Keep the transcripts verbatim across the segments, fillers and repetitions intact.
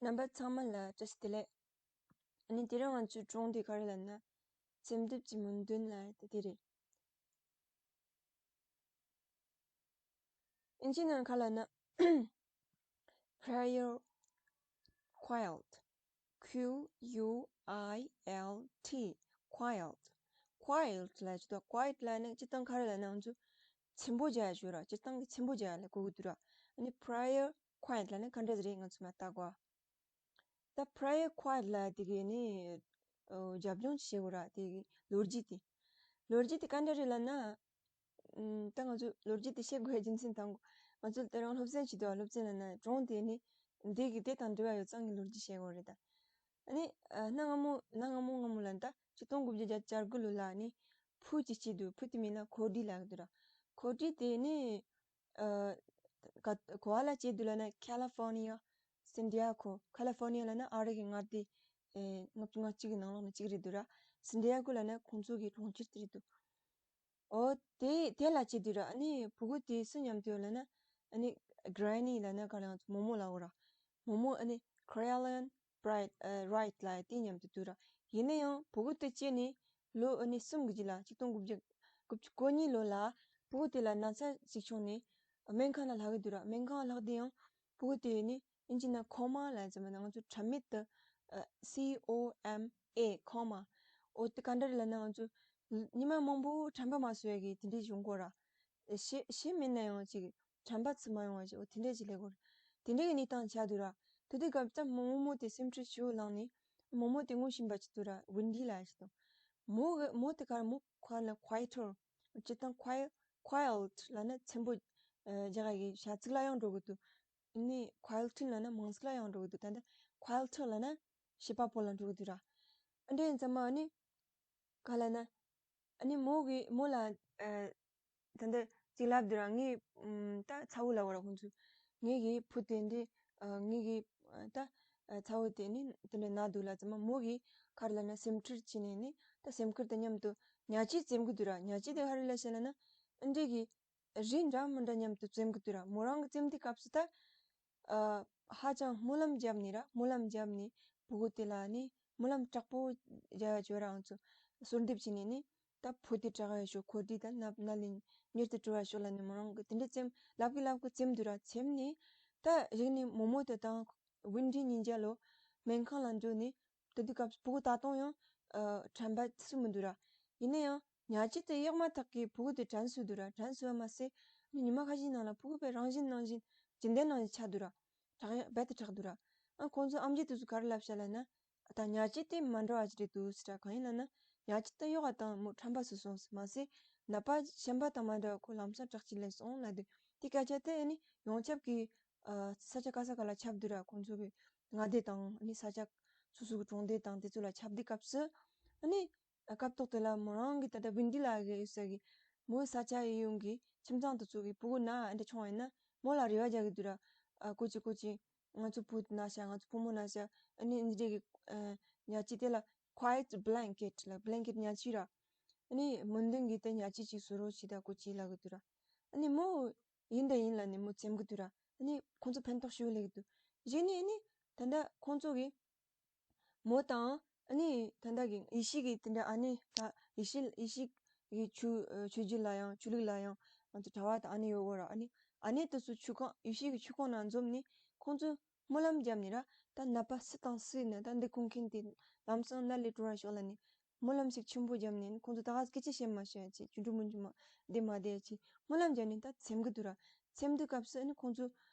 རྣམ་པ་ཚང་མ་ལ་བཀྲ་ཤིས་བདེ་ལེགས། ཨ་ནི་དེ་རིང་ང་ཚོའི་སྒྲུང་དེ་ག་རེ་ལབ་ན། འཚེམ་དུད་ཀྱི་མོས་འདུན་ལབ་དེ་དེ་རེད། ཨིན་ཇི་ནང་ག་ལབ་ན། Prayer Quilt. Q U I L T. Quilt. Quilt ལབ་ཅིག་འདུག Quilt ལབ་ན་སྤྱིར་བཏང་ག་རེ་ལབ་ན་ང་ཚོ་འཚེམ་པོ་རྒྱག་ཡ་ཞུ་ར། སྤྱིར་བཏང་གི་འཚེམ་པོ་རྒྱག་ཡ་ལ་གོ་གི་འདུག་ར། ཨ་ནི་Prayer Quilt ལབ་ན་ག་འདྲ་ཟིག་རེད། ང་ཚོ་མ་བལྟ་གོ། ད་Prayer Quilt ལབ་དེ་གི་ནི་ཨོ་རྒྱབ་ལྗོངས་ཅིག་བཤད་དགོས་ར། དེ་གི་ལོ་རྒྱུས་དེ། ལོ་རྒྱུས་དེ་ག་འདྲ་རེད་ལབ་ན། ཨམ། ད་ང་ཚོ་ལོ་རྒྱུས་དེ་བཤད་དགོས་ཡ་རྒྱུ་མཚན་དང་། ང་ཚོ་དེ་རིང་སློབ་ཚན་བྱེད་དུས་སློབ་ཚན་ལབ་ན་སྒྲུང་དེ་ནི་འདི་གི་དེ་དང་འབྲེལ་བ་ཡོད་ཙང་གི་ལོ་རྒྱུས་བཤད་དགོས་རེད་ད། ཨ་ནི་ཨ་གནའ་སྔ་མོ་གནའ་སྔ་མོ་སྔ་མོ་ལབ་ན་ད་ཆིག་སྟོང་དགུ་བརྒྱ་བརྒྱད་ཅུ་གྱ་དགུ་ལོ་ལ་ནི་ཕུ་ཅིག་སྐྱེས་འདུག་ཕུ་དེ་མིང་ལ་ཁོ་ཌི་ལབ་གི་འདུག་ར། ཁོ་ཌི་དེ་ནི་ཨ་ག་ག་བ་ལ་སྐྱེས་འདུག་ལབ་ན་California, San Diego. California ལབ་ན་ཨ་རི་གི་མངའ་སྡེ་ཨེ་ལྔ་བཅུ་ང་གཅིག་གི་ནང་ལོགས་ནས་གཅིག་རེད་འདུག་ར། San Diego ལབ་ན་ཁོང་ཚོ་གི་གྲོང་ཁྱེར་དེ་རེད་འདུག་ཨོ་དེ་དེ་ལ་སྐྱེས་དུས་ར། ཨ་ནི་ཕྲུ་གུ་དེ་སུ་མཉམ་དུ་ཡོད་ལབ་ན། ཨ་ནི་Granny ལབ་ན་ག་ལ་ཡང་མོ་མོ་ལབ་དགོས་ར། མོ་མོ་ཨ་ནི་Carolyn Bright ཨ་Wright ལབ་དེ་མཉམ་དུ་འདུག་ར། ཡིན་ན་ཡང་ཕྲུ་གུ་དེ་སྐྱེས་ནས་ལོ་ཨ་ནི་གསུམ་གྱི་རྗེས་ལ་ཆིག་སྟོང་དགུ་བརྒྱ་དགུ་བཅུ་གོ་གཉིས་ལོ་ལ་ཕྲུ་གུ་དེ་ལ་ན་ཚ་ཞིག་བྱུང་ནས་སྨན་ཁང་ལ་ལྷག་གི་འདུག་ར། སྨན་ཁང་ལ་ལྷག་དུས་ཡང་ཕྲུ་གུ་དེ་ནི་ཨིན་ཇི་ནང་ཁོ་མ་ལབ་ཙམ་ན་ང་ཚོ་ཁྲམ་མེད་དུ་ཨ་C O M A, coma. ཨོ་དེ་ག་འདྲ་རེད་ལབ་ན་ང་ཚོ་ཉི་མ་མང་པོ་ཁྲམ་པ་མ་བཟོ་ཡ་གི་དེ་འདྲའི་བྱུང་གོ་ར། ཤི་ཤི་མིན་ན་ཡང་ཅིག་ཁྲམ་པ་ཚུར་མ་ཡོང་བ་ཞིག་ཨོ་དེ་འདྲ་ཞིག་ལས་གོ་ར། དེ་འདྲ་གི་གནས་སྟངས་ཆགས་འདུག་ར། དེ་དུས་སྐབས་ཙམ་མོ་མོ་དེ་སེམས་ཁྲལ་ཞེ་པོ་ལངས་ནས་མོ་མོ་དེ་ངོ་ཤེས་པ་ཅིག་འདུག་ར། Wendy ལབ་ཞིག་འདུག་མོ་གི་མོ་དེ་ག་ར་མོ་ཁ་ལ་Quieter། སྤྱིར་བཏང་Quiet, Quilt ལབ་ན་འཚེམ་པོ་ཨ་རྒྱག་ཡ་གི་བྱ་ཚིག་ལ་ཡང་འགྲོ་གི་འདུག་ནི་Quilting ལབ་ན་མང་ཚིག་ལ་ཡང་འགྲོ་གི་འདུག་ད་ལྟ་Quilter ལབ་ན་བྱེད་པ་པོ་ལ་འགྲོ་གི་འདུག་ར། ཨ་འདྲ་ཡིན་ཙང་མ་ནི་ག་ལབ་ན། ཨ་ནི་མོ་གི་མོ་ལ་ཨ་ད་ལྟ་ཅིག་ལབ་འདུག་ར། ངའི་ཨམ་ད་ཚ་བོ་ལབ་དགོས་ར་ཁོང་ཚོས། ངའི་གི་བུ་དེ་འདྲ་ཨ་ངའི་གི་ཨ་ད་ཨ་ཚ་བོ་དེ་ནི་དེ་འདྲ་ན་འདུག་ལབ་ཙང་མ་མོ་གི་ག་རེ་ལབ་ན་སེམས་ཁྲལ་བྱས་ནས་ནི་ད་སེམས་ཁུར་དང་མཉམ་དུ་ཉལ་ཆས་འཚེམ་གི་འདུག་ར། ཉལ་ཆས་དེ་ག་རེ་ལབ་ཤེས་ལབ་ན་ཨ་འདྲ་གི་རིགས་འདྲ་མི་འདྲ་མཉམ་དུ་འཚེམ་གི་འདུག་ར། མོ་རང་གི་འཚེམ་དུས་སྐབས་སུ་ད། ཨ་ཧ་ཅང་སྨོན་ལམ་བརྒྱབ་ནས་ར། སྨོན་ལམ་བརྒྱབ་ནས་ཕྲུ་གུ་དེ་ལ་ནི་སྨོན་ལམ་དྲག་པོ་རྒྱག་ཡ་བྱོས་ར། ང་ཚོ་གསོལ་འདེབས་བྱས་ནས་ནི་ད་བུ་དེ་དྲག་ཡ་ཤོག་ཁོ་དེ་ད་ནབ་ན་ལས་མྱུར་དུ་གྲོལ་བ་ཤོག་ལབ་ནས་མོ་རང་གི་དེ་འདྲ་འཚེམ་ལབ་གི་ལབ་གི་འཚེམ་འདུག་ར། འཚེམ་ནས་ད་གཞུག་ནས་མོ་མོ་དེ་དང་ཝིན་ཌི་གཉིས་ཆ་ལོ་སྨན་ཁང་ལ་འགྲོ་ནས། དེ་དུས་སྐབས་སུ་ཕྲུ་གུ་ད་དུང་ཡང་ཨ་ཁྲམ་པ་སུ་མི་འདུག་ར། ཡིན་ན་ཡང་ཉལ་ཆས་དེ་གཡོག་མ་ཐག་གིས་ཕྲུ་གུ་དེ་དྲན་གསོས་འདུག་ར། དྲན་གསོས་པ་མ་ཟད་ཉི་མ་ཁ་ཤས་ནང་ལ་ཕྲུ་གུ་དཔེ་རང་བཞིན་ནང་བཞིན་རྒྱུན་ལྡན་ནང་བཞིན་ཆགས་འདུག་ར། དྲག་ཡ་རྦད་དེ་དྲག་འདུག་ར། ཨ་ཁོང་ཚོ་ཨམ་ཆི་དེ་ཚོ་ག་རེ་ལབ་ཤག་ལབ་ན། ད་ཉལ་ཆས་དེ་མ་འདྲ་བ་ཅིག་རེད་འདུག་ཟེར་ར། གང་ཡིན་ལབ་ན་ཉལ་ཆས་དེ་གཡོག་པ་དང་མོ་ཁྲམ་པ་སུ་སོང་ཟེར། མ་ཟད་ནད་པ་གཞན་པ་དང་མ་འདྲ་བ་ཁོ་ལམ་སང་དྲག་ཅིག་སླེབས་སོང་ལབ་དུས་དེ་སྐད་ཆ་དེ་ནི་ཡོངས་ཁྱབ་ཀྱི་ཨ་ས་ཆ་ག་ས་ག་ལ་ཁྱབ་འདུག་ར། ཁོང་ཚོ་གི་མངའ་སྡེ་དང་ཨ་ནི་ས་ཆ་སོ་སོ་གི་གྲོང་སྡེ་དང་དེ་ཚོ་ལ་ཁྱབ་དུས་སྐབས་སུ་ཨ་ནི་སྐབས་ཐོག་དེ་ལ་མོ་རང་གི་ད་ལྟ་ཝིན་ཌི་ལགས་ཀྱི་ཡོད་ས་གི་མོའི་ས་ཆ་ཡི་ཡོང་གི་ཁྱིམ་ཚང་དེ་ཚོ་གི་ཕྲུ་གུ་ན་ཨ་འདྲ་བྱུང་བ་ཡིན་ན་མོ་ལ་རེ་བ་རྒྱག་གི་འདུག་ར། ཨ་ཀོ་ཅི་ཀོ་ཅི་ང་ཚོ་བུ་ན་ཤག་ང་ཚོ་བུ་མོ་ན་ཤག་ཨ་ནི་འདི་འདྲའི་གི་ཨ་ཉལ་ཆས་དེ་ལ་Quilt Blanket ལ་Blanket ཉལ་ཆས་ར། ཨ་ནི་མོས་འདུན་གི་དེ་ཉལ་ཆས་ཅིག་བཟོ་རོགས་བྱེད་ད་ཀོ་ཅི་ལབ་གི་འདུག་ར། ཨ་ནི་མོ་ཡིན་ད་ཡིན་ལབ་ནས་མོ་འཚེམ་གི་འདུག་ར། ཨ་ནི་ཁོང་ཚོ་ཕན་ཐོགས་ཞེ་པོ་སླེབས་གི་འདུག་གཞི་ནས་ཨ་ནི་ད་ལྟ་ཁོང་ཚོ་གི་མོ་དང་ཨ་ནི་ད་ལྟ་གི་ཡེ་ཤུ་གི་དེ་འདྲ་ཨ་ནི་ད་ཡེ་ཤུ་ཡེ་ཤུ་གི་ཆོས་ཆོས་བརྒྱུད་ལ་ཡང་ཆོས་ལུགས་ལ་ཡང་ང་ཚོ་གྲྭ་པ་དང་ཨ་ནི་ཡོད་གོ་ར། ཨ་ནི་ཨ་ནི་དེ་ཚོ་ཆོས་ཁང་ཡེ་ཤུ་གི་ཆོས་ཁང་ནང་འཛོམས་ནས་ཁོང་ཚོ་སྨོན་ལམ་བརྒྱབ་ནས་ར། ད་ནད་པ་སུ་དང་སུ་ཡིན་ན་ད་འདི་ཁུངས་མཁན་དེ་ལམ་སང་ནད་ལས་གྲོལ་བར་ཤོག་ལབ་ནས་སྨོན་ལམ་ཞིག་ཆེན་པོ་བརྒྱབ་ནས་ཁོང་ཚོ་ད་ག་སྐད་ཆ་བཤད་མ་བཤད་ཅིག་ཅུ་འབྲུ་མུན་ཅུ་མ་བསྡད་མ་བསྡད་ཅིག་སྨོན་ལམ་བརྒྱབ་ནས་ད་འཚེམ་གི་འདུག་ར། འཚེམ་དུས་སྐབས་སུ་ཨ་ནི་ཁོང་ཚོ་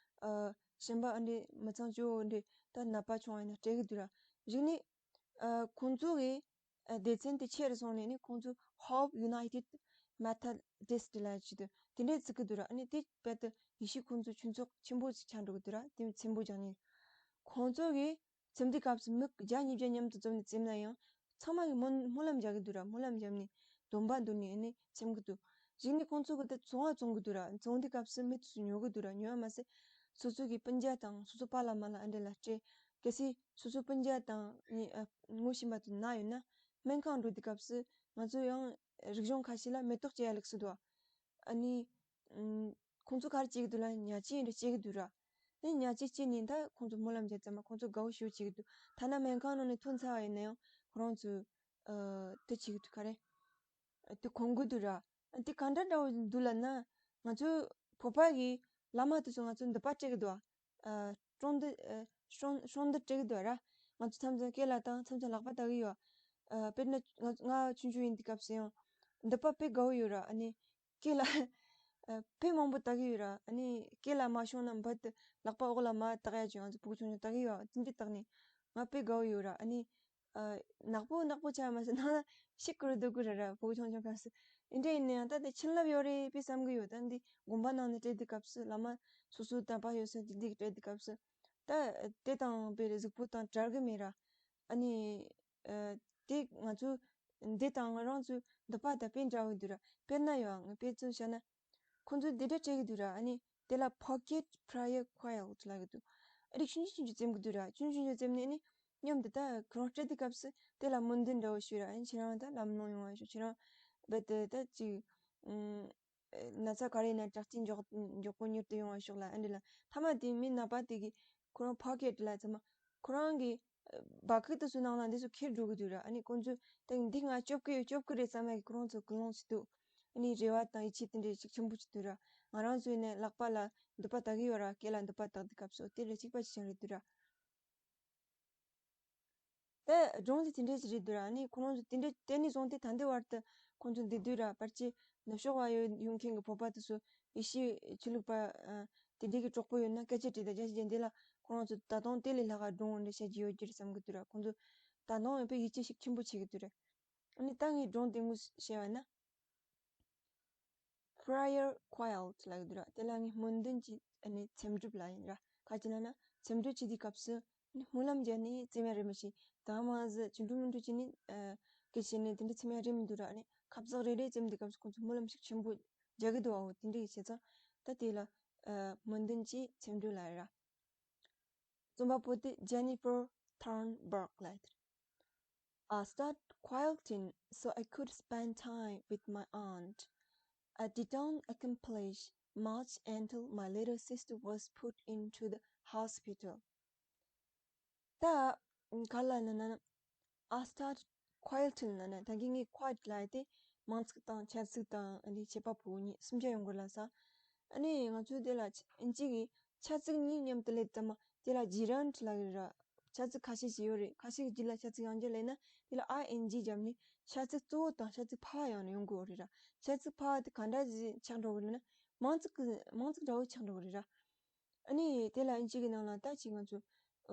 ཨ་གཞན་པ་ཨ་འདྲས་མི་ཚང་ཅོ་འདྲས་ད་ནད་པ་བྱུང་བ་ཡིན་ན་སྤྲད་གི་འདུག་ར། གཞུག་ནས་ཨ་ཁོང་ཚོ་གི་ཨ་སྡེ་ཚན་དེ་ཆེ་རུ་སོང་ནས་ནི་ཁོང་ཚོ་Hope United Methodist ལབ་ཅིག་འདུག་དེ་འདྲས་བརྩི་གི་འདུག་ར། ཨ་ནི་དེ་རྦད་དེ་ཡེ་ཤུ་ཁོང་ཚོ་ཆོས་ཚོགས་ཆེན་པོ་ཞིག་ཆགས་འགྲོ་གི་འདུག་ར། དེ་འཚེམ་པོ་རྒྱག་ནས་ཁོང་ཚོ་གི་འཚེམ་དུས་སྐབས་སུ་མི་བརྒྱ་ཉིས་བརྒྱ་མཉམ་དུ་འཛོམས་ནས་འཚེམ་ན་ཡང་ཚང་མ་གི་སྨོན་སྨོན་ལམ་རྒྱག་གི་འདུག་ར། སྨོན་ལམ་བརྒྱབ་ནས་སྡོམ་པ་འདོན་ནས་ཨ་ནི་འཚེམ་གི་འདུག་གཞུག་ནས་ཁོང་ཚོ་གི་དེ་བཙོང་བ་བཙོང་གི་འདུག་ར། བཙོང་དུས་སྐབས་སུ་མི་ཚོས་ཉོ་གི་འདུག་ར། ཉོ་བ་མ་ཟད་སོ་སོ་གི་སྤུན་ཀྱག་དང་སོ་སོ་པཱ་ལགས་མ་ལགས་ཨ་འདྲས་ལ་སྤྲད། གལ་སྲིད་སོ་སོ་སྤུན་ཀྱག་དང་ནི་ཨ་ངོ་ཤེས་པ་དེ་ན་ཡོད་ན་སྨན་ཁང་འགྲོ་དུས་སྐབས་སུ་ང་ཚོ་ཡང་རིག་གཞུང་ཁ་ཤས་ལ་མེ་ཏོག་སྐྱེལ་ཡ་ལུགས་སྲོལ་འདུག་ཨ། ཨ་ནི་ཨམ་ཁོང་ཚོ་ག་རེ་བྱེད་ཀྱི་འདུག་ལབ་ན་ཉལ་ཆས་འདྲ་སྐྱེལ་གྱི་འདུག་ར། དེ་ཉལ་ཆས་སྤྱད་ནས་ད་ཁོང་ཚོ་སྨོན་ལམ་བརྒྱབ་ཙམ་མ་ཁོང་ཚོ་དགའ་བོ་ཞེ་པོ་བྱེད་ཀྱི་འདུག་ཐ་ན་སྨན་ཁང་ནང་ནས་ཐོན་ཚར་བ་ཡིན་ན་ཡང་ཁོ་རང་ཚོ་ཨ་དེ་བྱེད་ཀྱི་འདུག་ག་རེ། དེ་གོན་གྱི་འདུག་ར། དེ་ག་འདྲ་འདྲ་བོ་འདུག་ལབ་ན། ང་ཚོའི་བོད་པ་གི་བླ་མ་དེ་ཚོ་ང་ཚོ་འདི་པ་སྤྲད་ཀྱི་འདུག་ཨ། སྲུང་འདི་ཨ། སྲུང་སྲུང་འདི་སྤྲད་ཀྱི་འདུག་ར། ང་ཚོ་མཚམས་མཚམས་སྐེ་ལ་དང་མཚམས་མཚམས་ལག་པ་བཏགས་ཀྱི་ཡོད། ཨ། དཔེར་ན་ང་ང་ཆུང་ཆུང་ཡིན་དུས་སྐབས་སུ་ཡང་འདི་པ་དཔེ་དགའ་བོ་ཡོད་ར། ཨ་ནི་སྐེ་ལ་ཨ། དཔེ་མང་པོ་བཏགས་ཀྱི་ཡོད་ར། ཨ་ནི་སྐེ་ལ་མ་ཤོང་ན་འབུ་དེ་ལག་པ་འོག་ལ་མ་བཏགས་ཡ་ཅིག་ང་ཚོ་ཕྲུ་གུ་ཆུང་ཆུང་བཏགས་ཀྱི་ཡོད། དེ་འདྲ་བཏགས་ནས་ང་དཔེ་དགའ་བོ་ཡོད་ར། ཨ་ནི། ཨ། ནག་པོ་ནག་པོ་ཆགས་མ་ཟེར་ནང་ལ་ཤི་ཀུ་རུ་སྡུག་ཀུ་ར་ར་ཕྲུ་གུ་ཆུང་ཆུང་སྐབས་སུ། ཨིན་འདྲ་ཡིན་ན་ཡང་ད་དེ་བྱིན་རླབས་ཡོད་རེད་པས་བསམ་གི་ཡོད། ད་འདི་དགོན་པ་ནང་ནས་སྤྲད་དུས་སྐབས་སུ་བླ་མ་སོ་སོའི་དད་པ་ཡོད་ས་དེ་འདི་སྤྲད་དུས་སྐབས་སུ། ད་དེ་དང་དཔེ་རེ་གཟུགས་པོ་དང་བྲལ་གི་མེད་ར། ཨ་ནི། ཨ། དེ་ང་ཚོ་འདི་དང་ང་རང་ཚོའི་འདི་པ་ད་དཔེ་འདྲ་བོ་འདུག་ར། དཔེར་ན་ཡང་ང་དཔེ་མཚོན་བྱས་ན། ཁོང་ཚོས་འདི་འདྲ་སྤྲད་ཀྱི་འདུག་ར། ཨ་ནི་དེ་ལ་Pocket Prayer Quilt ལབ་ཀྱི་འདུག་རིགས་ཆུང་ཆུང་ཆུང་ཆུང་བཙེམ་གྱི་འདུག་ར། ཆུང་ཆུང་ཆུང་བཙེམ་ནས་ནི་མཉམ་དུ་ད་ཁོ་རང་སྤྲད་དུས་སྐབས་སུ་དེ་ལ་སྨོན་འདུན་འདྲ་བོ་ཞུས་ར། ཨ་ནི་ཁྱེད་རང་ད་ལམ་ལྷོང་ཡོང་བ་ཞུ། ཁྱེད་རང་རྦད་དེ་ད་ཅིག་ཨུམ། ན་ཚ་ག་རེ་ཡིན་ན་དྲག་སྐྱེད་མགྱོགས་མགྱོགས་པོ་མྱུར་དུ་ཡོང་བ་ཤོག་ལབ། ཨ་འདྲ་ལ་མཐའ་མ་དེ་མི་ནད་པ་དེ་གིས་ཁོ་རང་Pocket ལ་ཚང་མ་ཁོ་རང་གི་སྦ་ཁུག་དེ་ཚོའི་ནང་ལ་འདི་ཚོ་འཁྱེར་འགྲོ་གི་འདུག་ར། ཨ་ནི་ཁོང་ཚོས་ད་འདི་ང་སྐྱོབ་གི་ཡོད་སྐྱོབ་གི་རེད་བསམ་ཡ་གི་ཁོ་རང་ཚོ་ཀུན་སློང་ཞིག་འདུག་ཨ་ནི་རེ་བ་དང་ཡིད་ཆེས་དེ་འདྲ་ཞིག་ཆེན་པོ་ཞིག་འདུག་ར། ང་རང་ཚོ་ཡིན་ནའི་ལག་པ་ལ་འདི་པ་བཏགས་ཀྱི་ཡོད་ར། སྐེ་ལ་འདི་པ་བཏགས་དུས་སྐབས་སུ་དེ་ལ་གཅིག་པ་གཅིག་རྐྱང་རེད་འདུག་ར། ད་སྒྲུང་དེ་དེ་འདྲ་ཞིག་རེད་འདུག་ར། ཨ་ནི་ཁོ་རང་ཚོ་དེ་འདྲ་དེ་ནས་བཟུང་སྟེ་ད་ལྟའི་བར་དུ་ཁོང་ཚོ་འདི་དུས་ར་ཕལ་ཆེར་ནུབ་ཕྱོགས་པ་ཡོད་ཡོང་མཁན་གྱི་བོད་པ་དེ་ཚོ་ཡེ་ཤུའི་ཆོས་ལུགས་པ་ཨ། དེ་འདྲའི་གི་གྲོགས་པོ་ཡོད་ན་སྐད་ཆ་དྲིས་དང་རྒྱ་ཆེ་ཅན་དེ་ལ་ཁོ་རང་ཚོ་ད་དུང་དེ་ལས་ལྷག་ག་སྒྲུང་འདྲ་བཤད་ཀྱི་ཡོད་རྒྱུ་རེད་བསམ་གི་འདུག་ར། ཁོང་ཚོ་ད་དུང་ཡང་དཔེ་ཡིད་ཆེས་ཤུགས་ཆེན་པོ་བྱེད་ཀྱི་འདུག་ར། ཨ་ནི་ད་ངས་སྒྲུང་དེ་དངོས་སུ་བཤད་པ་ན། Prayer Quilt ལབ་ཀྱི་འདུག་ར། དེ་ལ་ངས་སྨོན་འདུན་གྱི་ཨ་ནི་འཚེམ་དྲུབ་ལབ་ཡིན་ར། ག་ཅི་ལབ་ན་འཚེམ་དྲུབ་བྱེད་དུས་སྐབས་སུ་ཨ་ནི་སྨོན་ལམ་བརྒྱབ་ནས་འཚེམ་ཡ་རེད་མ་གཞི་ད་མ་ཟི་ཅི་འགྲུབ་མི་འགྲུབ་བྱས་ནས་ཨ། སྐད་བྱས་ནས་དེ་འདྲ་འཚེམ་ཡ་རེད་མི་འདུག་ར། ཨ་ནི་ཁ་བཟང་རེ་རེ་འཚེམ་དུས་སྐབས་སུ་ཁོང་ཚོ་སྨོན་ལམ་ཞིག་ཆེན་པོ་རྒྱག་གི་འདུག་བ། འོ་དེ་འདྲ་ཡི་བྱས་ཙང་ད་དེ་ལ་ཨ། སྨོན་འདུན་གྱི་འཚེམ་དྲུབ་ལབ་ཡིན་ར། རྩོམ་པ་པོ་དེ་Jennifer Thornburg ལབ་ཡིན། I started quilting so I could spend time with my aunt. I didn't accomplish much until my little sister was put into the hospital. ད་ག་ལ་ན་ན། I started quilting ལབ་ན་ད་གིན་ངས་quilt ལབ་ཡ་དེ་མིང་ཚིག་དང་བྱ་ཚིག་དང་ཨ་ནི་བྱེད་པ་པོ་གཉིས་གསུམ་ཆ་ཡོང་དགོས་ལ་ས། ཨ་ནི་ང་ཚོས་དེ་ལ་ཨིན་ཇི་གི་བྱ་ཚིག་གཉིས་མཉམ་དུ་སླེབས་ཙམ་མ་དེ་ལ་gerund ལབ་ཀྱི་ར། བྱ་ཚིག་ཁ་ཤས་ཤིག་ཡོད་རེད། ཁ་ཤས་ཀྱི་རྗེས་ལ་བྱ་ཚིག་ཡང་བསྐྱར་སླེབས་ན་དེ་ལ་ing བརྒྱབ་ནས་བྱ་ཚིག་གཙོ་བོ་དང་བྱ་ཚིག་ཕལ་བ་ཡང་ཡོང་དགོས་རེད་ར། བྱ་ཚིག་ཕལ་བ་དེ་ག་འདྲ་ཞིག་ཆགས་འགྲོ་གི་རེད་ན་མིང་ཚིག་གི་མིང་ཚིག་འདྲ་བོ་ཆགས་འགྲོ་གི་རེད་ར། ཨ་ནི་དེ་ལ་ཨིན་ཇི་གི་ནང་ལ་ད་ཅིག་ང་ཚོ་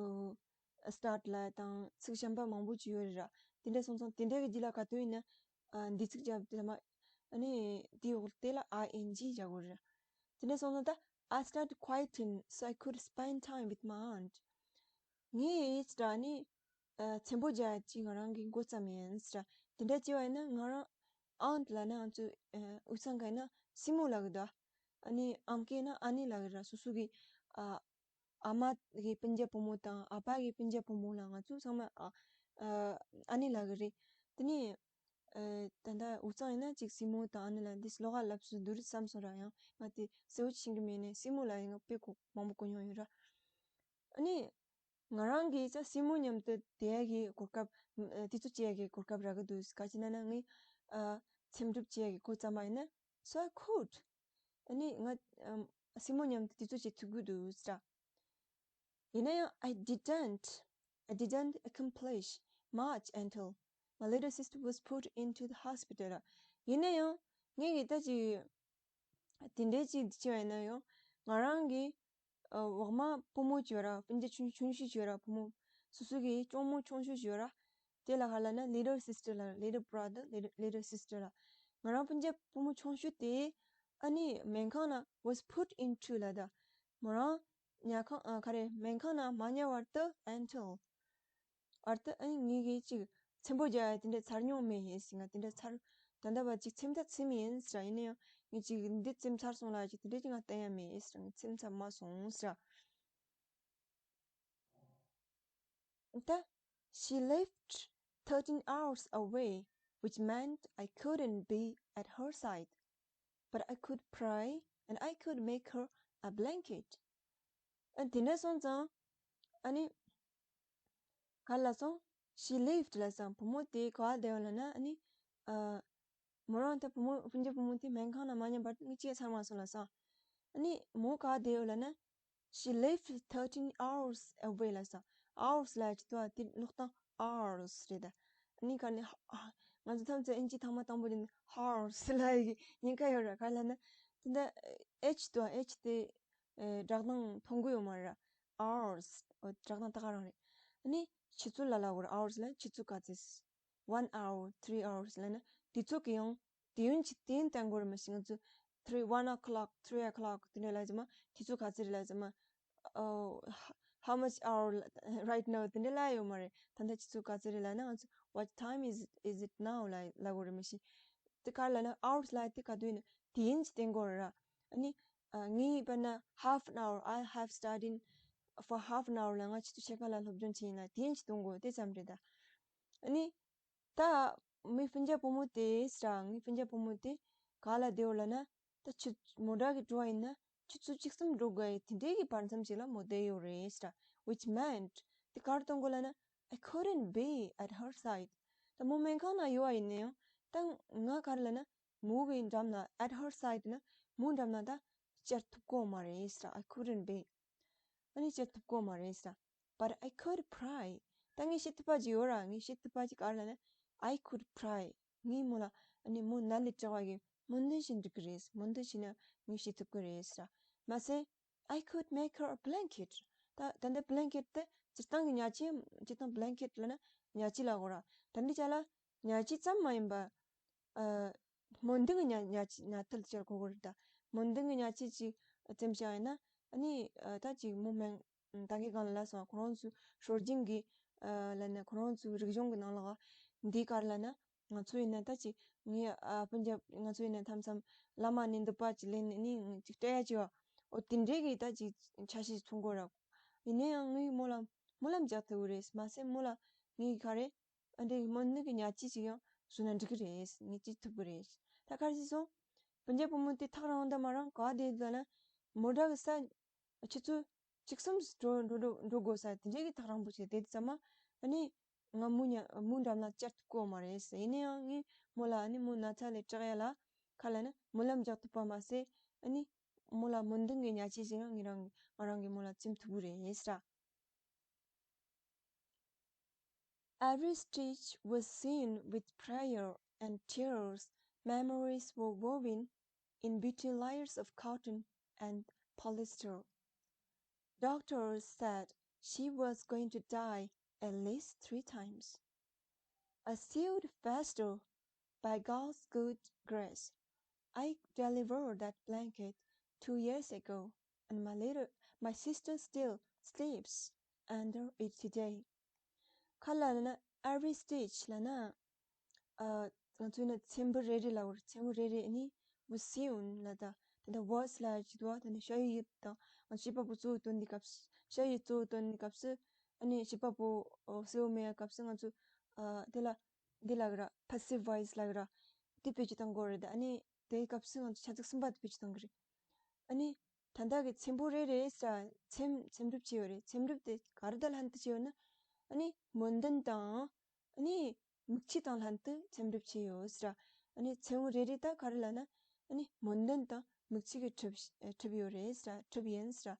ཨ། start ལབ་དང་ཚིག་གཞན་པ་མང་པོ་ཅིག་ཡོད་རེད་ར། དེ་འདྲ་སོང་ཙང་དེ་འདྲ་གི་རྗེས་ལ་ག་དུས་ཡིན་ན་ཨ། འདི་ཚིག་རྒྱབ་དེ་ལ་མ་ཨ་ནི་དེའི་འོག་དེ་ལ་ing རྒྱག་དགོས་རེད་ར། དེ་འདྲ་སོང་ཙང་ད། I started quilting so I could spend time with my aunt. ངས་ད་ནི་ཨ། འཚེམ་པོ་རྒྱག་ཡ་ཅིག་ང་རང་གི་འགོ་བརྩམས་ཡིན་ཟེར། དེ་འདྲ་བྱས་པ་ཡིན་ན་ང་རང་aunt ལབ་ན་ང་ཚོ་ཨ། དབུས་གཙང་ག་ཡིན་ན་སྲིང་མོ་ལབ་གི་འདུག་ཨ་ནི་ཨམ་སྐད་ན་ཨ་ནེ་ལབ་གི་ར། སོ་སོ་གི་ཨ། ཨ་མ་གི་སྤུན་ཀྱག་བུ་མོ་དང་ཨ་ཕ་གི་སྤུན་ཀྱག་བུ་མོ་ལ་ང་ཚོ་ཚང་མ་ཨ། ཨ། ཨ་ནེ་ལབ་གི་རེད། དེ་ནས་ཨ། ད་ལྟ་དབུས་གཙང་ཡིན་ན་ཅིག་སྲིང་མོ་དང་ཨ་ནེ་ལབ་འདི་ལོགས་ཀ་ལབ་སུ་བསྡུར་བསམ་སོང་ར། ཡང་ང་དེ་གསལ་བོ་ཤེས་ཀྱི་མེད་ནས་སྲིང་མོ་ལབ་ཡིན་ང་དཔེ་གོ་མང་པོ་གོ་མྱོང་ཡོད་ར། ཨ་ནི། ང་རང་གིས་ས་སྲིང་མོ་མཉམ་དུ་བསྡད་ཡ་གི་གོ་སྐབས་ཨ། དུས་ཚོད་སྤྱད་ཡ་གི་གོ་སྐབས་རག་གི་འདུག་ག་ཅི་ན་ན་ངས་ཨ། འཚེམ་དྲུབ་བྱེད་ཡ་གི་འགོ་བརྩམས་པ་ཡིན་ན། So I could. ཨ་ནི་ང་ཨམ། སྲིང་མོ་མཉམ་དུ་དུས་ཚོད་སྤྱད་ཐུབ་ཀྱི་འདུག་ཟེར། ཡིན་ན་ཡང་I didn't, I didn't accomplish much until my little sister was put into the hospital. ཡིན་ན་ཡང་ངས་གི་ད་ཅིག་དེ་འདྲའི་ཅིག་བྱས་པ་ཡིན་ན་ཡང་ང་རང་གི་ཨ། འོག་མ་བུ་མོ་ཅིག་ཡོད་ར། སྤུན་ཀྱག་ཆུང་ཆུང་ཤོས་ཅིག་ཡོད་ར། བུ་མོ་སོ་སོ་གི་གཅུང་མོ་ཆུང་ཤོས་ཅིག་ཡོད་ར། དེ་ལ་ག་ལབ་ན་little sister ལབ། little brother, little, little sister ལབ། ང་རང་སྤུན་ཀྱག་བུ་མོ་ཆུང་ཤོས་དེ་ཨ་ནི་སྨན་ཁང་ནང་was put into ལབ་ད། མོ་རང་ཉལ་ཁང་ཨ། ག་རེ་སྨན་ཁང་ནང་མ་ཉལ་བར་དུ་until བར་དུ་ཨ་ནི་ངས་གི་ཅིག་འཚེམ་པོ་རྒྱག་ཡ་དེ་འདྲ་ཚར་མྱོང་མེད་ཡིན་ཟེར། ང་དེ་འདྲ་ཚར་ད་ལྟ་བར་ཅིག་འཚེམ་ད་འཚེམ་ཡིན་ཟེར། ཡིན་ན་ཡང་ངས་ཅིག་འདི་འཚེམ་ཚར་སོང་ལ་ཅིག་དེ་འདྲ་ཅིག་ང་བསྟན་ཡ་མེད་ཟེར། ངས་འཚེམ་ཚར་མ་སོང་ཟེར། ད། She lived thirteen hours away, which meant I couldn't be at her side. But I could pray and I could make her a blanket. ཨ་དེ་འདྲ་སོང་ཙང་ཨ་ནི་ག་ལ་སོང་། She left ལ་སོང་། བུ་མོ་དེ་ག་བ་བསྡད་ཡོད་ལབ་ན་ཨ་ནི་ཨ་མོ་རང་ད་བུ་མོ་སྤུན་ཀྱག་བུ་མོ་དེ་སྨན་ཁང་ནང་མ་ཉན་བར་དུ་ངས་ཅི་ཡང་ཚར་མ་སོང་ལབ་སོང་། ཨ་ནི་མོ་ག་བ་བསྡད་ཡོད་ལབ་ན། She left thirteen hours away ལབ་སོང་། Hours ལབ་ཀྱི་འདུག་པ། དེ་ཀློག་སྟངས་hours རེད་ད། ཨ་ནི་ག་ནས་ང་ཚོ་ཐམས་ཅད་ཨིན་ཇི་ཐེངས་མ་དང་པོ་དེ་ནི་horse ལབ་ཡི་ཉེན་ཁ་ཡོད་ར། ག་ལབ་ན་དེ་འདྲ་H འདུག་པ། H དེ་ཨེ་སྒྲ་གདངས་མཐོང་གི་ཡོད་མ་རེད། Hours ཨོ་སྒྲ་གདངས་ད་ག་རང་རེད། ཨ་ནི་ཆུ་ཚོད་ལ་ལབ་དགོས་རེད། Hours ལབ་ཆུ་ཚོད་ག་ཚོད། One hour, three hours ལབ་ན་དུས་ཚོད་ཀྱི་ཡང་དུས་ཡུན་གྱི་དུས་ཡུན་བསྟན་དགོས་རེད། མ་གཞི་ང་ཚོ་three, one o'clock, three o'clock དེ་འདྲ་ལབ་ཙང་མ་དུས་ཚོད་ག་ཚོད་རེད་ལབ་ཙང་མ། Oh, h- how much hour right now དེ་འདྲ་ལབ་ཡོད་མ་རེད། ད་ལྟ་ཆུ་ཚོད་ག་ཚོད་རེད་ལབ་ན་ང་ཚོ་what time is is it now ལབ་ལབ་དགོས་རེད། མ་གཞི་དེ་ག་རེ་ལབ་ན་hours ལབ་དེ་ག་དུས་ཡིན་ན་དུས་ཡུན་གྱི་བསྟན་དགོས་རེད་ར། ཨ་ནི་ཨ་ངས་དཔེར་ན་half an hour, I have studied for half an hour ལབ། ང་ཆུ་ཚོད་ཕྱེད་ཀ་ལ་སློབ་སྦྱོང་བྱས་ཡིན་ལབ། དུས་ཡུན་གྱི་གཏོང་དགོས་དེ་ཙམ་རེད་ད། ཨ་ནི། ད་ངའི་སྤུན་ཀྱག་བུ་མོ་དེ་ཟེར་ར། ངའི་སྤུན་ཀྱག་བུ་མོ་དེ་ག་ལ་བསྡད་ཡོད་ལབ་ན། ད་ཆུ་མོ་ཊ་གི་འགྲོ་བ་ཡིན་ན་ཆུ་ཚོད་བཅུ་གསུམ་འགྲོ་དགོས་ཡ་དེ་འདྲའི་གི་བར་མཚམས་ཅིག་ལ་མོ་བསྡད་ཡོད་རེད་ཟེར་ར། Which meant དེ་ག་རེ་གཏོང་དགོས་ལབ་ན། I couldn't be at her side. ད་མོ་སྨན་ཁང་ན་ཡོད་པ་ཡིན་ན་ཡང་ད་ང་ག་རེ་ལབ་ན་མོ་གི་འགྲམ་ལ། at her side ན་མོ་འགྲམ་ལ་ད་བཅར་ཐུབ་ཀྱི་ཡོད་མ་རེད་ཟེར་ར། I couldn't be. ཨ་ནི་བཤད་ཐུབ་ཀྱི་མ་རེད་ཟེར། But I could pray. ད་ངས་བཤད་ཐུབ་པ་ཅིག་ཡོད་ར། ངས་བཤད་ཐུབ་པ་ཅིག་ག་རེ་ལབ་ན། I could pray. ངས་མོ་ལ་ཨ་ནི་མོ་མནའ་ལས་སྐྲག་པ་གི་སྨོན་འདུན་ཞུ་འགྲིག་གི་རེད། སྨོན་འདུན་ཞུས་ན་ངས་བྱེད་ཐུབ་ཀྱི་རེད་ཟེར། མ་ཟད། I could make her a blanket. ད་ད་ལྟ་blanket དེ་སྤྱིར་བཏང་གི་ཉལ་ཆས། སྤྱིར་བཏང་blanket ལབ་ན་ཉལ་ཆས་ལབ་དགོས་ར། ད་འདི་ཅག་ལ་ཉལ་ཆས་ཙམ་མ་ཡིན་པ། ཨ། སྨོན་འདུན་གྱི་ཉལ་ཉལ་ཆས་ཉལ་ཐུལ་ཅིག་དགོས་ཀྱི་རེད་ད། སྨོན་འདུན་གྱི་ཉལ་ཆས་ཅིག་བཙེམས་བཞག་ཡིན་ན། ཨ་ནི་ཨ་ད་ཅིག་མོ་སྨན་ད་གིན་གང་ལ་ལབ་སོང་། ཁོ་རང་ཚོའི་སྲོལ་རྒྱུན་གྱི་ཨ་ལབ་ན་ཁོ་རང་ཚོའི་རིག་གཞུང་གི་ནང་ལ་འདི་ག་རེ་ལབ་ན། ང་ཚོ་ཡིན་ན་ད་ཅིག་ངའི་ཨ་སྤུན་ཀྱག་ང་ཚོ་ཡིན་ན་མཚམས་མཚམས་བླ་མ་ནི་འདུག་པ་ཅིག་ལེན་ནས་ནི་ཅིག་སྤྲད་ཡ་ཅིག་ཡོད། འོ་དེ་འདྲའི་གི་ད་ཅིག་ཆ་ཤས་ཅིག་མཐོང་གི་ཡོད་ར། ཡིན་ན་ཡང་ངས་མོ་ལ་སྨོན་ལམ་རྒྱག་ཐུབ་ཀྱི་རེད། མ་ཟད་མོ་ལ་ངས་ག་རེ། ཨ་འདྲའི་སྨོན་འདུན་གྱི་ཉལ་ཆས་ཅིག་ཡང་བཟོས་ན་འགྲིག་གི་རེད། ངས་ཅིག་ཐུབ་ཀྱི་རེད། ད་ག་རེ་བྱས་སོང་། སྤུན་ཀྱག་བུ་མོ་དེ་ཐག་རིང་དུ་མ་རིང་ག་བ་བསྡད་འདུག་ན། མོ་ཊ་གི་ས་ཆུ་ཚོད་བཅུ་གསུམ་འགྲོ་འགྲོ་འགྲོ་འགྲོ་དགོས་ས་དེ་འདྲའི་གི་ཐག་རིང་པོ་ཞིག་བསྡད་དུས་ཙམ་མ། ཨ་ནི་ང་མོ་ཉ་མོ་འགྲམ་ལ་བཅར་ཐུབ་ཀྱི་མ་རེད་ཟེར། ཡིན་ན་ཡང་ངས་མོ་ལ་ཨ་ནི་མོ་ན་ཚ་ལས་སྐྲག་ཡ་ལ་ག་ལབ་ན་སྨོན་ལམ་རྒྱག་ཐུབ་པ་མ་ཟད། ཨ་ནི་མོ་ལ་སྨོན་འདུན་གྱི་ཉལ་ཆས་ཤིག་ཡང་ངས་རང་ང་རང་གིས་མོ་ལ་བཙེམ་ཐུབ་ཀྱི་རེད་ཟེར། Every stitch was sewn with prayer and tears. Memories were woven in between layers of cotton and polyester. Doctors said she was going to die at least three times. I sewed faster by God's good grace. I delivered that blanket two years ago, and my little my sister still sleeps under it today. ག་ལབ་ན་every stitch ལབ་ན། ཨ། ང་ཚོས་ན་ཚེམ་བུ་རེ་རེ་ལབ་དགོས་རེད། ཚེམ་བུ་རེ་རེ་ནི་was sewn ལབ་ད། ད་ལྟ་was ལབ་ཀྱི་འདུག་པ། ད་ནི་ཞ་ཡི་ཡིག་དང་ང་ཚོ་བྱེད་པ་པོ་གཙོ་བོ་སྟོན་དུས་སྐབས་སུ། ཞ་ཡི་གཙོ་བོ་སྟོན་དུས་སྐབས་སུ། ཨ་ནི་བྱེད་པ་པོ་གཙོ་བོ་མེད་པའི་སྐབས་སུ་ང་ཚོ། ཨ། དེ་ལ་འདི་ལབ་ཀྱི་ར། passive voice ལབ་ཀྱི་ར། དེ་བེད་སྤྱོད་གཏོང་དགོས་རེད། ཨ་ནི་དེའི་སྐབས་སུ་ང་ཚོ་བྱ་ཚིག་གསུམ་པ་དེ་བེད་སྤྱོད་གཏོང་གི་རེད། ཨ་ནི་ད་ལྟ་གི་ཚེམ་བུ་རེ་རེ་ཟེར་ཚེམ་ཚེམ་གྲུབ་བྱས་ཡོད་རེད། ཚེམ་གྲུབ་དེ་ག་རེ་དང་ལྷན་དུ་བྱས་ཡོད་ན། ཨ་ནི་སྨོན་འདུན་དང་། ཨ་ནི་མིག་ཆུ་དང་ལྷན་དུ་ཚེམ་གྲུབ་བྱས་ཡོད་ཟེར། ཨ་ནི་ཚེམ་བུ་རེ་རེ་ད་ག་རེ་ལབ་ན། ཨ་ནི་སྨོན་འདུན་དང་མིག་ཆུ་གིས་གྲུབ་གྲུབ་ཡོད་རེད་ཟེར། གྲུབ་ཡིན་ཟེར།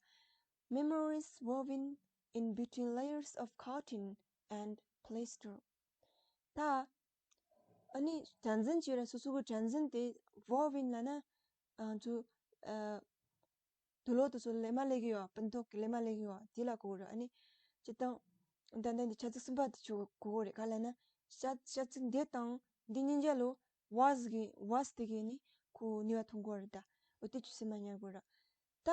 Memories woven in between layers of cotton and polyester. ད་ཨ་ནི་གྲངས་འཛིན་བྱས་ར། སོ་སོ་གི་གྲངས་འཛིན་དེ་woven ལབ་ན། ང་ཚོ་ཨ། དུག་ལོག་དེ་ཚོ་ལས་མ་ལས་ཀྱི་ཡོད། སྤུ་མདོག་གི་ལས་མ་ལས་ཀྱི་ཡོད། དེ་ལ་གོ་དགོས་རེད། ཨ་ནི་སྤྱིར་བཏང་ད་ལྟ་འདི་བྱ་ཚིག་གསུམ་པ་དེ་ཆོ་གོ་དགོས་རེད། ག་ལབ་ན་བྱ་བྱ་ཚིག་འདི་དང་འདི་གཉིས་ཆ་ལ་was གི་was དེ་གི་ནི་ཁོ་ནུས་པ་ཐོན་གོ་རེད་ད། འོ་དེ་ཆོ་སེམས་མ་ཉར་དགོས་ར། ད་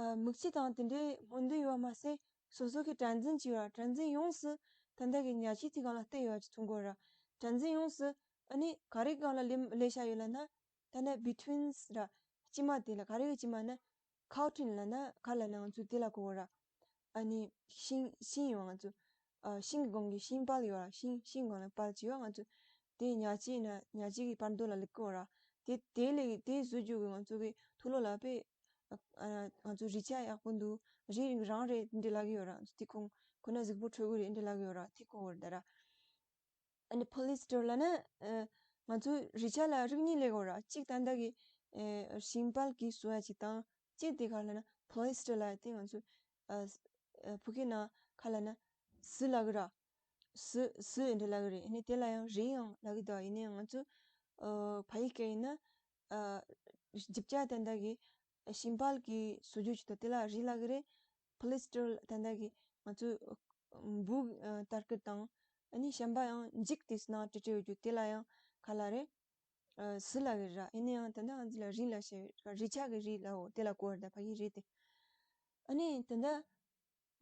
ཨ། མིག་ཆུ་དང་དེ་འདྲའི་སྨོན་འདུན་ཡོད་པ་མ་ཟད། སོ་སོ་གི་གྲངས་འཛིན་བྱས་ཡོད་ར། གྲངས་འཛིན་ཡོངས་སུ་ད་ལྟ་གི་ཉལ་ཆས་དེ་སྒང་ལ་བལྟས་ཡོད་པ་ཆོ་མཐོང་གོ་ར། གྲངས་འཛིན་ཡོངས་སུ་ཨ་ནི་ག་རེ་སྒང་ལ་ལས་ལས་བཞག་ཡོད་ལབ་ན། ད་ནི་between ར། དཀྱིལ་མ་དེ་ལ་ག་རེ་གི་དཀྱིལ་མ་ན། cotton ལབ་ན་ག་ལབ་ན་ང་ཚོ་དེ་ལ་གོ་བ་ར། ཨ་ནི་ཤིང་ཤིང་ཡོད་ང་ཚོ། ཨ། ཤིང་གི་སྒང་གི་ཤིང་པལ་ཡོད་ར། ཤིང་ཤིང་སྒང་ལ་པལ་ཅིག་ཡོད། ང་ཚོ་དེ་ཉལ་ཆས་ན་ཉལ་ཆས་ཀྱི་པར་མདོ་ལ་བླུག་གི་ཡོད་ར། དེ་དེ་ལས་དེ་བཟོ་རྒྱུ་གི་ང་ཚོ་གི་དུག་ལོག་ལ་དཔེ། ཨ། ང་ཚོ་རིག་ཆ་ཡག་པོ་འདུག་རས་རང་རེད་འདི་ལབ་ཀྱི་ཡོད་ར། དེ་ཁོང་ཁོ་ན་གཟུགས་པོ་འཁྲུད་གི་རེད་འདི་ལབ་ཀྱི་ཡོད་ར། དེ་གོ་བར་ད་ར། ཨ་ནི་ཕོ་ལི་སི་ཊར་ལབ་ན་ཨ་ང་ཚོའི་རས་ཆ་ལ་རིགས་གཉིས་ལས་གོ་ར། གཅིག་ད་ལྟ་གི་ཨ་ཤིང་པལ་གྱིས་བཟོ་ཡ་གཅིག་དང་གཅིག་དེ་ག་ལབ་ན་ཕོ་ལི་སི་ཊར་ལབ་དེ་ང་ཚོ་ཨ་ཨ་ཕུ་གི་ན་ཁ་ལབ་ན་སི་ལབ་གི་ར། སི་སི་འདྲ་ལབ་གི་རེད། ཨ་ནི་དེ་ལ་ཡང་རས་ཡང་ལབ་གི་འདུག་ཡིན་ནའང་ང་ཚོ་ཨ་ཕ་ཡི་སྐད་ཡིན་ན་ཨ་རྒྱུ་ཆ་ད་ལྟ་གི་ཤིང་པལ་གྱིས་བཟོ་རྒྱུ་ཅིག་དང་དེ་ལ་རས་ལབ་གི་རེད། ཕོ་ལི་སི་ཊར་ད་ལྟ་གི་ང་ཚོ་འབུ་ཨ་ཏར་སྐུད་དང་ཨ་ནི་གཞན་པ་ཡང་འགྱིག་དེ་ནང་སྤྲད་སྤྲད་ཡོད་རྒྱུ་དེ་ལ་ཡང་ག་ལབ་རེད། ཨ་སི་ལབ་གི་རེད། ཡིན་ནའང་ད་ལྟ་ང་ཚོ་ལ་རས་ལབ་བཤད་རས་ཆ་གི་རས་ལབ་འོ་དེ་ལ་གོ་བར་ད་ཕ་གི་རས་དེ། ཨ་ནི་ད་ལྟ་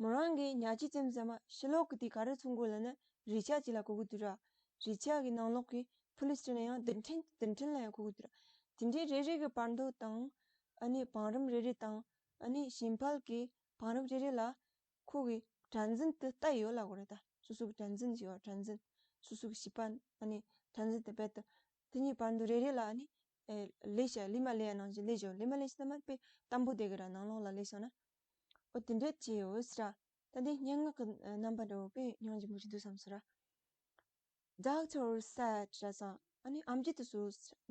མོ་རང་གིས་ཉལ་ཆས་བཙེམས་ཙམ་ཕྱི་ལོགས་ཀྱི་དེ་ག་རེ་མཚོན་གོ་ལབ་ན་རས་ཆ་ཅིག་ལ་གོ་གི་འདུག་ར། རས་ཆ་གི་ནང་ལོགས་ཀྱི་ཕོ་ལི་སི་ཊར་ན་ཡང་རྡུལ་ཕྲན་རྡུལ་ཕྲན་ལ་ཡང་གོ་གི་འདུག་ར། དེ་འདྲའི་རེ་རེ་གི་བར་དོ་དང་ཨ་ནི་བང་རིམ་རེ་རེ་དང་ཨ་ནི་ཤིང་པལ་གྱི་བང་རིམ་རེ་རེ་ལ་ཁོ་གི་གྲངས་འཛིན་དེ་ལྟ་ཡོད་ལབ་དགོས་རེད་ད། སོ་སོ་གི་གྲངས་འཛིན་ཅིག་ཡོད། གྲངས་འཛིན་སོ་སོ་གི་བྱིས་པ་ཨ་ནི་གྲངས་འཛིན་དེ་རྦད་དེ་དེ་གཉིས་བར་དོ་རེ་རེ་ལ་ཨ་ནི་ཨེ་ལས་བྱ་ལི་མ་ལས་ཡ་ནང་བཞིན་ལས་བྱ་ལི་མ་ལས་བྱ་ད་མ་དཔེ་དམ་པོ་དེ་གི་ར་ནང་ལོགས་ལ་ལས་བྱ་ན། ཨོ་དེ་འདྲས་ཅི་ཡོད་ཟེར་ར། ད་འདི་སྙན་ངག་གི་རྣམ་པ་འདྲ་བོ་དཔེ་སྙིང་རྗེ་མོ་ཞིག་འདུག་བསམ་སོང་ར། Doctor said ར་སང་ཨ་ནི་ཨམ་ཆི་དེ་ཚོ།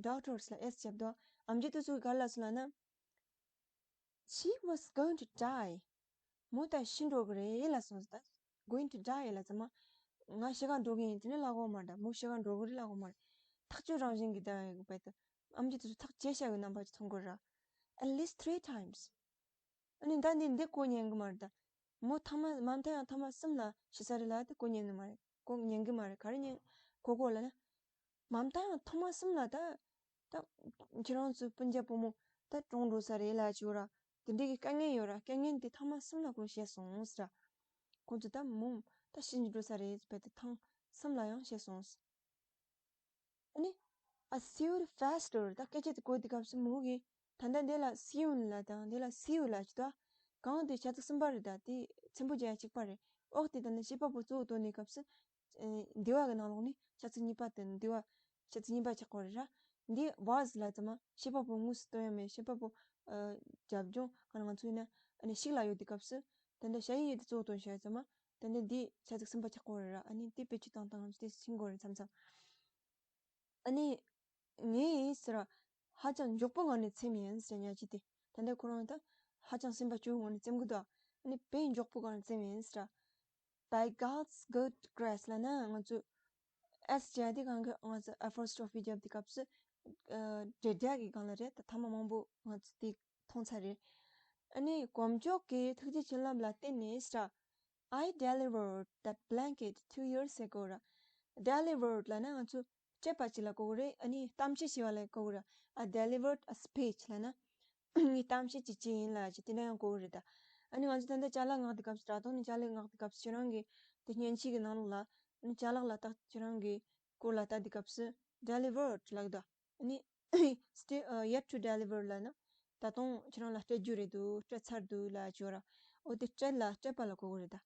Doctors ལ་S བརྒྱབ་དོ། ཨམ་ཆི་དེ་ཚོ་ག་ལ་སོང་ལབ་ན། She was going to die. མོ་ད་ཤི་འགྲོ་གི་རེད་ལབ་སོང་ཟེར་ད། Going to die ལབ་ཙམ་མ། ང་ཤི་ག་འགྲོ་གི་ཡིན་དེ་ནི་ལབ་གོ་མ་རེད། མོ་ཤི་ག་འགྲོ་གི་རེད་ལབ་གོ་མ་རེད། ཐག་གཅོད་རང་བཞིན་གྱི་ད་ཡོད་པ་ད། ཨམ་ཆི་དེ་ཚོ་ཐག་བཅད་བཞག་གི་རྣམ་པ་ཅིག་མཐོང་གི་ར། At least three times. ཨ་ནི་ད་འདི་འདི་གོ་ཉན་གི་མ་རེད་ད། མོ་ཐ་མ་མ་མཐའ་ཡང་ཐ་མ་གསུམ་ལ་ཤི་ས་རེད་ལབ་དེ་གོ་ཉན་ནི་མ་རེད། གོ་ཉན་གི་མ་རེད། ག་རེ་ཉན་གོ་གོ་ལབ་ན། མ་མཐའ་ཡང་ཐ་མ་གསུམ་ལ་ད། ད་ཁྱེད་རང་ཚོའི་སྤུན་ཀྱག་བུ་མོ་ད་གྲོངས་འགྲོ་ས་རེད་ལབ་ཅིག་ཡོད་ར། དེ་འདྲའི་གི་དཀའ་ངལ་ཡོད་ར། དཀའ་ངལ་འདི་ཐ་མ་གསུམ་ལ་ཁོས་བཤད་སོང་ཟེར་ར། ཁོང་ཚོ་ད་མོ་ད་ཤི་འགྲོ་ས་རེད་ཟེར་བས་ད་ཐེངས་གསུམ་ལ་ཡང་བཤད་སོང་ཟེར། ཨ་ནི། I sued faster. ད་སྐད་ཆ་དེ་གོ་དུས་སྐབས་སུ་མོ་གིས་ད་ལྟ་འདི་ལ་སིའུན་ལབ་དང་འདི་ལ་སིའུ་ལབ་ཅིག་ད། གང་དེ་བྱ་ཚིག་གསུམ་པ་རེད་ད། དེ་ཚན་པོ་བརྒྱ་གཅིག་པ་རེད། འོག་དེ་ད་ནི་བྱེད་པ་པོ་གཙོ་བོ་བཏོན་ནས་སྐབས་སུ། ཨེ་འདི་བ་གི་ནང་ལོགས་ནས་བྱ་ཚིག་གཉིས་པ་དེ་འདི་བ་བྱ་ཚིག་གཉིས་པ་ཆགས་པ་རེད་ར། འདི་was ལབ་ཙམ་མ་བྱེད་པ་པོ་དངོས་སུ་སྟོན་ཡ་མེད། བྱེད་པ་པོ་ཨ་རྒྱབ་ལྗོངས་ག་ན་ང་ཚོ་ཡིན་ན་ཨ་ནི་ཤིག་ལ་ཡོད་དུས་སྐབས་སུ་ད་ལྟ་བྱ་ཡི་ཡོད་དུས་གཙོ་བོ་བཏོན་བྱ་ཙམ་མ་ད་ལྟ་འདི་བྱ་ཚིག་གསུམ་པ་ཆགས་པ་རེད་ར། ཨ་ནི་དེ་བེད་སྤྱོད་བཏང་སྟངས་ང་ཚོ་དེ་ཤེས་དགོས་རེད་མཚམས་མཚམས། ཨ་ནི། ངས་ཟེར་བ། ཧ་ཅང་མགྱོགས་པོ་ངང་ནས་བཙེམས་ཡིན་ཟེར་ཉལ་ཆས་དེ། ད་ལྟ་ཁོ་རང་ད། ཧ་ཅང་སེམས་པ་སྐྱོ་བོ་ངང་ནས་བཙེམས་གི་འདུག་ཨ་ནི་དཔེ་མགྱོགས་པོ་ངང་ནས་བཙེམས་ཡིན་ཟེར། By God's good grace ལབ་ན་ང་ཚོ། S བརྒྱབ་དེ་གང་གི་ང་ཚོ་apostrophe བརྒྱབ་དེ་སྐབས་སུ། ཨ་འབྲེལ་སྒྲ་གི་སྒང་ལ་རེད། ད་ཐ་མ་མང་པོ་ང་ཚོ་དེ་མཐོང་ཚར་རེད། ཨ་ནི་དཀོན་མཆོག་གི་ཐུགས་རྗེ་བྱིན་རླབས་ལ་བརྟེན་ནས་ཟེར། I delivered that blanket two years ago ར། Delivered ལབ་ན་ང་ཚོ་སྤྲད་པ་ཅིག་ལ་གོ་གི་རེད། ཨ་ནི་གཏམ་བཤད་བྱས་པ་ལ་གོ་གི་རེད། I delivered a speech ལབ་ན་ངས་གཏམ་བཤད་ཅིག་བྱས་ཡིན་ལབ་ཅིག་དེ་འདྲ་ཡང་གོ་གི་རེད་ད། ཨ་ནི་ང་ཚོ་ད་ལྟ་ཅ་ལག་མངགས་དུས་སྐབས་སུ་དྲ་ཐོག་ནས་ཅ་ལག་མངགས་དུས་སྐབས་སུ་ཁྱེད་རང་གི་དེ་མཉེན་ཆས་ཀྱི་ནང་ལོགས་ལ་ཨ་ནི་ཅ་ལག་ལ་ལྟ་ཁྱེད་རང་གི་སྐོར་ལ་ལྟ་དུས་སྐབས་སུ་delivered ལབ་གི་འདུག་ཨ་ནི། Still, uh, yet to deliver ལབ་ན། ད་དུང་ཁྱེད་རང་ལ་སྤྲད་རྒྱུ་རེད་འདུག་སྤྲད་ཚར་འདུག་ལབ་ཅིག་ཡོད་ར། འོ་དེ་སྤྲད་ལ་སྤྲད་པ་ལ་གོ་གི་རེད་ད།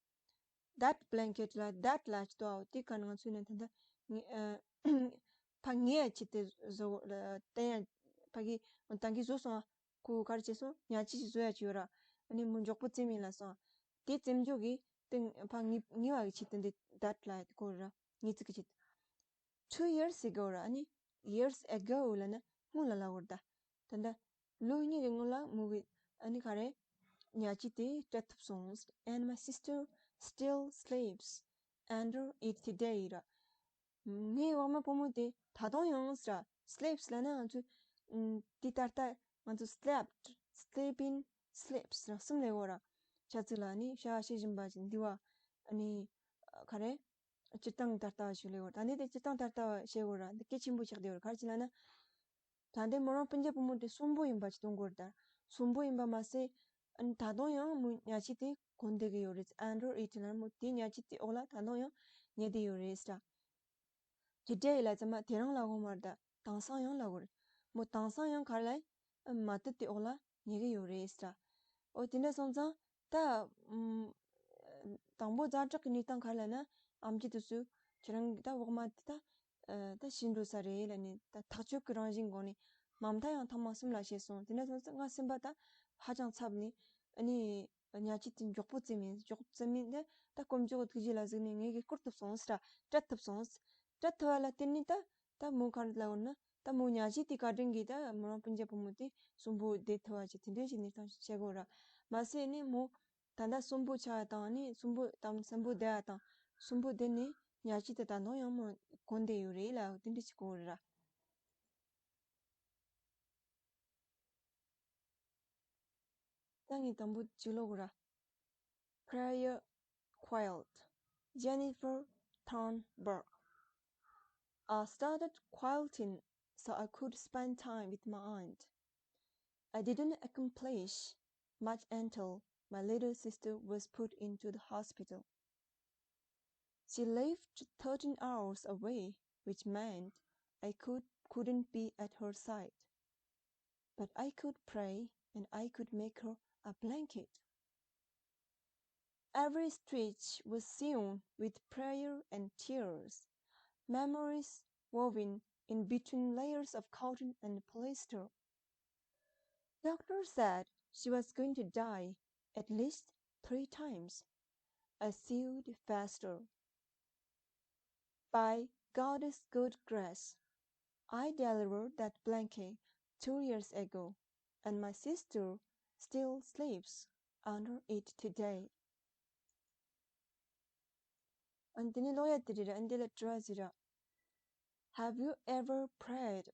That blanket ལ་that ལབ་ཅིག་འདུག་འོ་དེ་ག་ནང་ཚུད་ན་ད་ལྟ་ངས་ཨ་ཕ་ངས་ཡ་ཆེད་དུ་བཟོ་བཏན་ཡ་ཕ་གི་ད་གི་བཟོ་སོང་ཨ། ཁོ་ག་རེ་བྱས་སོང་། ཉལ་ཆས་ཤིག་བཟོ་ཡ་ཅིག་ཡོད་ར། ཨ་ནི་མོ་མགྱོགས་པོ་བཙེམས་ཡིན་ལབ་སོང་ཨ། དེ་བཙེམས་རྒྱུ་གི་དེ་ཕ་ངེས་ངེས་པ་གི་ཆེད་དུ་འདི་that ལབ་ཡ་དེ་གོ་ར། ངེས་ཚིག་གི་ཆེད་དུ། Two years ago ར། ཨ་ནི་years ago ལབ་ན་སྔོན་ལ་ལབ་དགོས་རེད་ད། ད་ལྟ་ལོ་གཉིས་ཀྱི་སྔོན་ལ་མོ་གི་ཨ་ནི་ག་རེ་ཉལ་ཆས་དེ་སྤྲད་ཐུབ་སོང་། And my sister still sleeps under it today ར། ངའི་འོག་མ་བུ་མོ་དེ་ད་དུང་ཡང་ཟེར་ར། Sleeps ལབ་ན་ང་ཚོས་ཨུམ་དེ་ད་ལྟ་ང་ཚོ་slept, sleeping, sleeps ར་གསུམ་ལས་འོ་ར། བྱ་ཚིག་ལ་ནི་བྱ་བ་བྱེད་བཞིན་པ་ཅིག་འདི་བ་ཨ་ནི་ག་རེ། སྤྱིར་བཏང་ད་ལྟ་བ་ཞིག་ལས་འོ། ད་ནི་དེ་སྤྱིར་བཏང་ད་ལྟ་བ་བྱེད་འོ་ར། འདི་གལ་ཆེན་པོ་ཆགས་བསྡད་འོ་ར། ག་རེ་ཅི་ལབ་ན། ད་ལྟའི་མོ་རང་སྤུན་ཀྱག་བུ་མོ་དེ་གསོན་པོ་ཡིན་པ་ཅིག་མཐོང་གི་ཡོད་རེད་ད། གསོན་པོ་ཡིན་པ་མ་ཟད། ཨ་ནི་ད་དུང་ཡང་མོ་ཉལ་ཆས་དེ་གོན་བསྡད་ཀྱི་ཡོད་རེད། Under it ལབ་ན་མོ་དེ་ཉལ་ཆས་དེ་འོག་ལ་ད་དུང་ཡང་ཉལ་བསྡད་ཡོད་རེད་ཟེར། Today ལབ་ཙམ་མ་དེ་རིང་ལབ་དགོས་མ་རེད་ད། དེང་སང་ཡང་ལབ་དགོས་རེད། མོ་དེང་སང་ཡང་ག་རེ་ལབ། མ་དུད་དེ་འོག་ལ་ཉལ་གྱི་ཡོད་རེད་ཟེར། འོ་དེ་འདྲ་སོང་ཙང་ད་ཨམ་དང་པོ་ཛ་དྲག་གི་གནས་སྟངས་ག་རེ་ལབ་ན། ཨམ་ཆི་དེ་ཚོས་ཁྱེད་རང་གི་ད་འོག་མ་དེ་ད་ཨ་ད་ཤི་འགྲོ་ས་རེད་ལབ་ནས་ད་ཐག་གཅོད་ཀྱི་རང་བཞིན་སྒོ་ནས་མ་མཐའ་ཡང་ཐེངས་མ་གསུམ་ལ་བཤད་སོང་། དེ་འདྲ་སོང་ཙང་ང་སེམས་པ་ད་ཧ་ཅང་འཚབ་ནས་ཨ་ནི། ཉལ་ཆས་དེ་མགྱོགས་པོ་བཙེམས་ཡིན། མགྱོགས་བཙེམས་ཡིན་ད། ད་དཀོན་མཆོག་གི་ཐུགས་རྗེ་ལ་གཟིགས་ནས་ངེད་ཀྱིས་བསྐུར་ཐུབ་སོང་ཟེར། སྤྲད་ཐུབ་སོང་། སྤྲད་ཐུབ་པ་ལ་བརྟེན་ནས་ད། ད་མོ་ག་རེ་ལབ་ཡོད་ན། ད་མོ་ཉལ་ཆས་དེ་བཀའ་དྲིན་གྱིས་ད་མོ་རང་སྤུན་ཀྱག་བུ་མོ་དེ་གསོན་པོ་བསྡད་ཐུབ་པ་ཅིག་དེ་འདྲའི་ཞིག་གནས་སྟངས་ཤིག་བྱེད་དགོས་ར། མ་ཟད་ནི་མོ་ད་ལྟ་གསོན་པོ་ཆགས་དང་ནི་གསོན་པོ་དང་གསོན་པོ་བསྡད་དང་། གསོན་པོ་བསྡད་ནས་ཉལ་ཆས་དེ་ད་དུང་ཡང་མོ་གོན་བསྡད་ཡོད་རེད་ལབ། དེ་འདྲ་ཞིག་གོ་ར། ད་ངས་དང་པོ་ཅིག་ཀློག་ར། Prayer quilt. Jennifer Thornburg. I started quilting so I could spend time with my aunt. I didn't accomplish much until my little sister was put into the hospital. She lived thirteen hours away, which meant I could, couldn't be at her side. But I could pray and I could make her a blanket. Every stitch was sewn with prayer and tears, memories woven in between layers of cotton and polyester. Doctor said she was going to die at least three times. I sewed faster. By God's good grace, I delivered that blanket two years ago, and my sister still sleeps under it today. ཨ་ནི་དེ་ནས་ཀློག་ཡ་དེ་རེད། ཨ་ནི་དེ་ལ་དྲི་བ་ཟེར་ར། Have you ever prayed,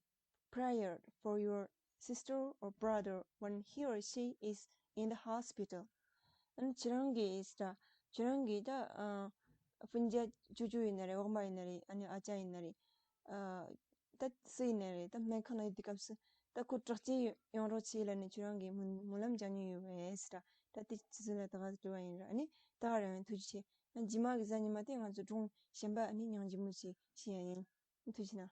prayed for your sister or brother when he or she is in the hospital? ཨ་ནི་ཁྱེད་རང་གིས་ད། ཁྱེད་རང་གིས་ད་ཨ་སྤུན་ཀྱག་ཅོ་ཅོ་ཡིན་ན་རེད། འོག་མ་ཡིན་ན་རེད། ཨ་ནི་ཨ་ཅག་ཡིན་ན་རེད། ཨ་ད་སུ་ཡིན་ན་རེད། ད་སྨན་ཁང་ནང་ཡོད་དུས་སྐབས་སུ་ད་ཁོ་དྲག་སྐྱེད་ཡོང་རོགས་བྱེད་ལབ་ནས་ཁྱེད་རང་གིས་སྨོན་སྨོན་ལམ་རྒྱག་མྱོང་ཡོད་པས་ཟེར། ད་དེ་ཆུ་ཚོད་ལ་ད་ག་དྲི་བ་ཡིན་ར། ཨ་ནི་ད་ག་རང་ཐུགས་རྗེ་ཆེ། ཨ་རྗེས་མ་གི་གཟའ་ཉི་མ་དེ་ང་ཚོ་སྒྲུང་གཞན་པ་ཨ་ནི་ཉང་རྗེ་མོ་ཞིག་ཤེས་ཡ་ཡིན། ཐུགས་རྗེ་ཆེ་ན།